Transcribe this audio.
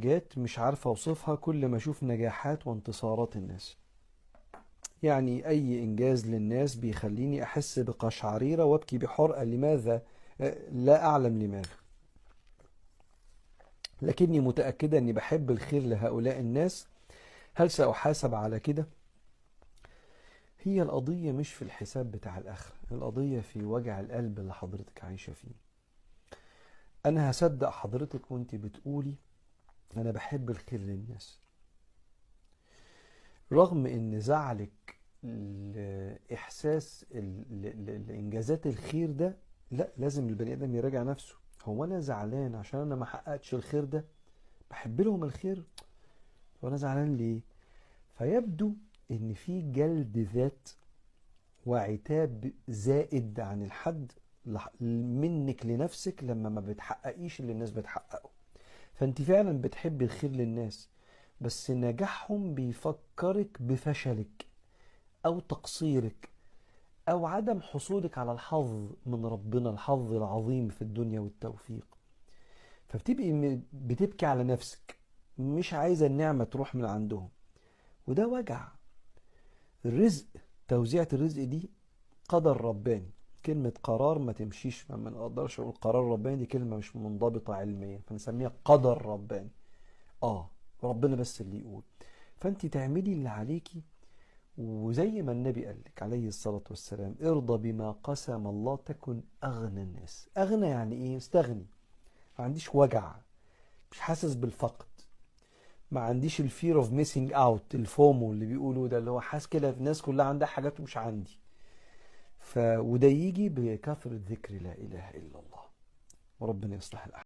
حاجات مش عارفة أوصفها كل ما أشوف نجاحات وانتصارات الناس. يعني أي إنجاز للناس بيخليني أحس بقشعريرة وأبكي بحرقة. لماذا؟ لا أعلم لماذا، لكني متأكدة أني بحب الخير لهؤلاء الناس. هل سأحاسب على كده؟ هي القضية مش في الحساب بتاع الآخرة، القضية في وجع القلب اللي حضرتك عايشة فيه. أنا هصدق حضرتك وانت بتقولي أنا بحب الخير للناس، رغم إن زعلك لإحساس لإنجازات الخير ده، لا، لازم البني آدم يراجع نفسه. هو أنا زعلان عشان أنا ما حققتش الخير ده؟ بحب لهم الخير، وأنا زعلان ليه؟ فيبدو إن في جلد ذات وعتاب زائد عن الحد منك لنفسك لما ما بتحققيش اللي الناس بتحققه. فأنت فعلا بتحبي الخير للناس، بس نجاحهم بيفكرك بفشلك أو تقصيرك أو عدم حصولك على الحظ من ربنا، الحظ العظيم في الدنيا والتوفيق. فبتبقي بتبكي على نفسك، مش عايزة النعمة تروح من عندهم، وده وجع. الرزق، توزيعة الرزق دي قدر رباني. كلمة قرار ما تمشيش، ما نقدرش نقول قرار رباني، دي كلمة مش منضبطة علميا، فنسميها قدر رباني. ربنا بس اللي يقول. فأنت تعملي اللي عليكي، وزي ما النبي قال لك عليه الصلاة والسلام: ارضى بما قسم الله تكن أغنى الناس. أغنى يعني إيه؟ استغني، ما عنديش وجع، مش حاسس بالفقد، ما عنديش ال fear of missing out، ال FOMO اللي بيقولوا ده، اللي هو حاسس كده الناس كلها عندها حاجات ومش عندي. وده يجي بكثرة ذكر لا إله إلا الله، وربنا يصلح الأحوال.